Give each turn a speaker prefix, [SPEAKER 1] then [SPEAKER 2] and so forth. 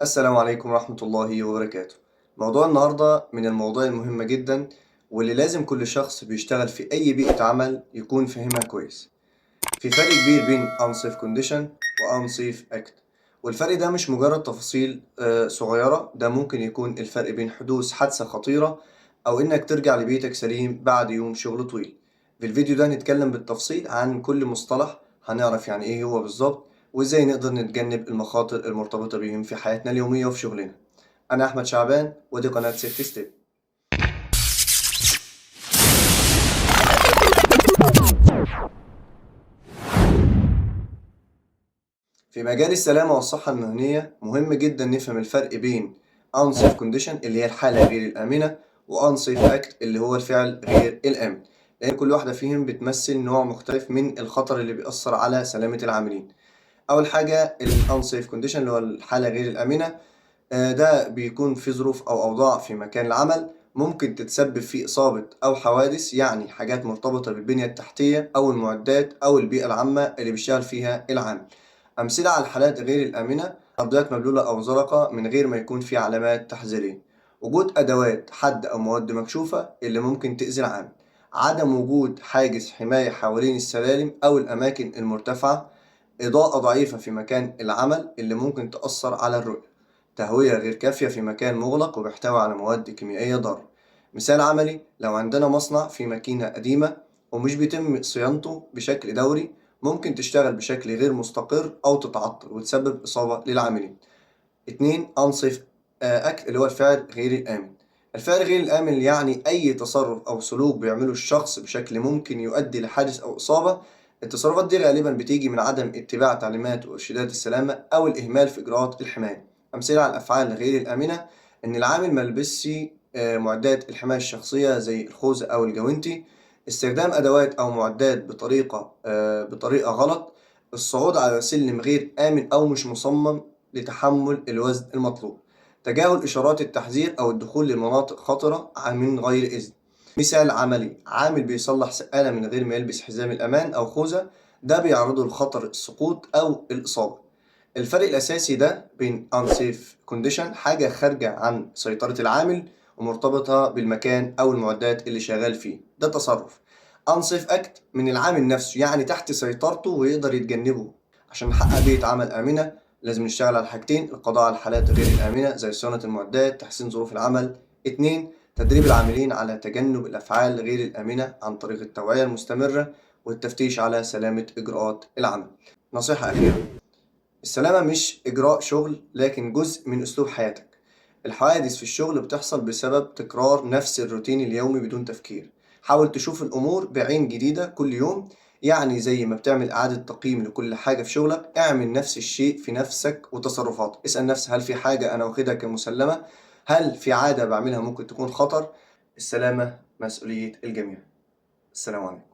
[SPEAKER 1] السلام عليكم ورحمة الله وبركاته. موضوع النهاردة من المواضيع المهمة جدا واللي لازم كل شخص بيشتغل في أي بيئة عمل يكون فاهمها كويس. في فرق كبير بين unsafe condition و unsafe act، والفرق ده مش مجرد تفاصيل صغيرة، ده ممكن يكون الفرق بين حدوث حادثة خطيرة أو إنك ترجع لبيتك سليم بعد يوم شغل طويل. في الفيديو ده هنتكلم بالتفصيل عن كل مصطلح، هنعرف يعني إيه هو بالظبط وإزاي نقدر نتجنب المخاطر المرتبطة بيهم في حياتنا اليومية وفي شغلنا. أنا أحمد شعبان ودي قناة Safety Step. في مجال السلامة والصحة المهنية مهم جدا نفهم الفرق بين unsafe condition اللي هي الحالة غير الآمنة و unsafe act اللي هو الفعل غير الآمن، لأن كل واحدة فيهم بتمثل نوع مختلف من الخطر اللي بيأثر على سلامة العاملين. أول حاجة ال unsafe condition اللي هو الحالة غير الآمنة، ده بيكون في ظروف أو أوضاع في مكان العمل ممكن تتسبب في إصابة أو حوادث، يعني حاجات مرتبطة بالبنية التحتية أو المعدات أو البيئة العامة اللي بيشتغل فيها العامل. أمثلة على الحالات غير الآمنة: أرضيات مبلولة أو زرقاء من غير ما يكون في علامات تحذيرية، وجود أدوات حد أو مواد مكشوفة اللي ممكن تأذي العامل، عدم وجود حاجز حماية حوالين السلالم أو الأماكن المرتفعة، إضاءة ضعيفة في مكان العمل اللي ممكن تأثر على الرؤية، تهوية غير كافية في مكان مغلق وبيحتوي على مواد كيميائية ضارة. مثال عملي: لو عندنا مصنع في ماكينة قديمة ومش بيتم صيانته بشكل دوري، ممكن تشتغل بشكل غير مستقر أو تتعطل وتسبب إصابة للعاملين. 2، unsafe act اللي هو الفعل غير الآمن. الفعل غير الآمن يعني أي تصرف أو سلوك بيعمله الشخص بشكل ممكن يؤدي لحادث أو إصابة. التصرفات دي غالبا بتيجي من عدم اتباع تعليمات وإرشادات السلامة أو الإهمال في إجراءات الحماية. أمثلة على الأفعال غير الآمنة: إن العامل ما لبسش معدات الحماية الشخصية زي الخوذة أو الجوانتي، استخدام أدوات أو معدات بطريقة غلط، الصعود على سلم غير آمن أو مش مصمم لتحمل الوزن المطلوب، تجاهل إشارات التحذير أو الدخول لمناطق خطرة من غير إذن. مثال عملي: عامل بيصلح سقالة من غير ما يلبس حزام الأمان أو خوذة، ده بيعرضه لخطر السقوط أو الإصابة. الفرق الأساسي ده بين unsafe condition، حاجة خارجة عن سيطرة العامل ومرتبطة بالمكان أو المعدات اللي شغال فيه، ده تصرف. unsafe act من العامل نفسه، يعني تحت سيطرته ويقدر يتجنبه. عشان نحقق بيئة عمل آمنة لازم نشتغل على حاجتين: القضاء على الحالات غير الآمنة زي صيانة المعدات، تحسين ظروف العمل. 2، تدريب العاملين على تجنب الأفعال غير الآمنة عن طريق التوعية المستمرة والتفتيش على سلامة إجراءات العمل. نصيحة أخيرة: السلامة مش إجراء شغل، لكن جزء من أسلوب حياتك. الحوادث في الشغل بتحصل بسبب تكرار نفس الروتين اليومي بدون تفكير. حاول تشوف الأمور بعين جديدة كل يوم، يعني زي ما بتعمل إعادة تقييم لكل حاجة في شغلك، اعمل نفس الشيء في نفسك وتصرفاتك. اسأل نفسك: هل في حاجة أنا واخدها كمسلمة؟ هل في عادة بعملها ممكن تكون خطر؟ السلامة مسؤولية الجميع. السلام عليكم.